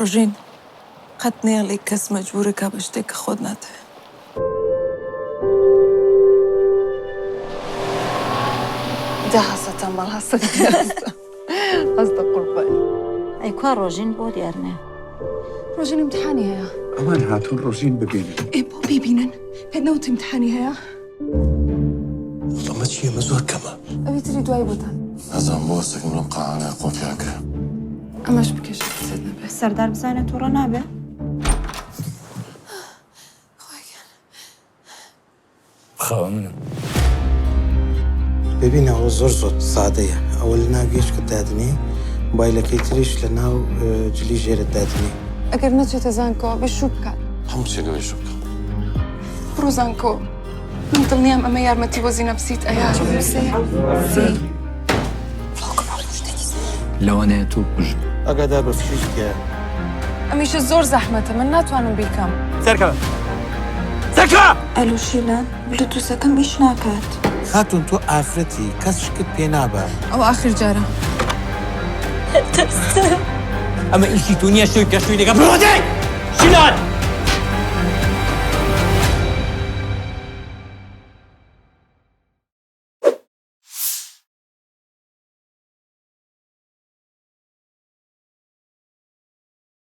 ڕۆژین قەت نەیەڵی کەس مەجبورت کا بە شتێک کە خۆت ناتەوێ. جا هەستە تەمبەڵ هەستە هەستە هەستە قوربانی. ئەی کوا ڕۆژین بۆ دیار نیە؟ ڕۆژین ئیمتحانی هەیە. ئەوان هاتوون ڕۆژین ببینن. ئێ بۆ بیبینن؟ پێت نەوت ئیمتحانی هەیە؟ ئەمە چییە؟ ئەمە زۆر کەمە. ئەوی تری دوای بۆتان. نازانم بۆ هەستەکەم لەم قاعانەیە قۆپیان کرا. ئەمەش بکێشە کەست نەبێ. سەردار بزانێ توڕە نابێ؟ خوای گیان. خاوە منم. ببینە ئەوە زۆر زۆر سادەیە ئەوە لە ناو گێچکت دادنێی مۆبایلەکەی تریش لە ناو جلی ژێرت دادنێی. ئەگەر نەچێتە زانکۆ ئەبێ شوو بکات. هەموو شتێک ئەبێ شوو بکەم. بڕۆ زانکۆ من دڵنیام ئەمە یارمەتی بۆ زینەب سیت ئەیا. سێ سی. لەوانەیە تۆ بکوژم. ئاگادار بە فشیش تیایە. ئەمیشە زۆر زەحمەتە من ناتوانم بیکەم. سەرکەوە سەرکەوە! ئەلۆ شیلان بلوتوسەکەم ئیش ناکات. خاتوون تۆ ئافرەتی کەس شکت پێ نابا. ئەوە ئاخر جارە. ئەمە ئیشی تۆ نییە شووی بکە شووی لێکە بڕۆ دەی شیلان!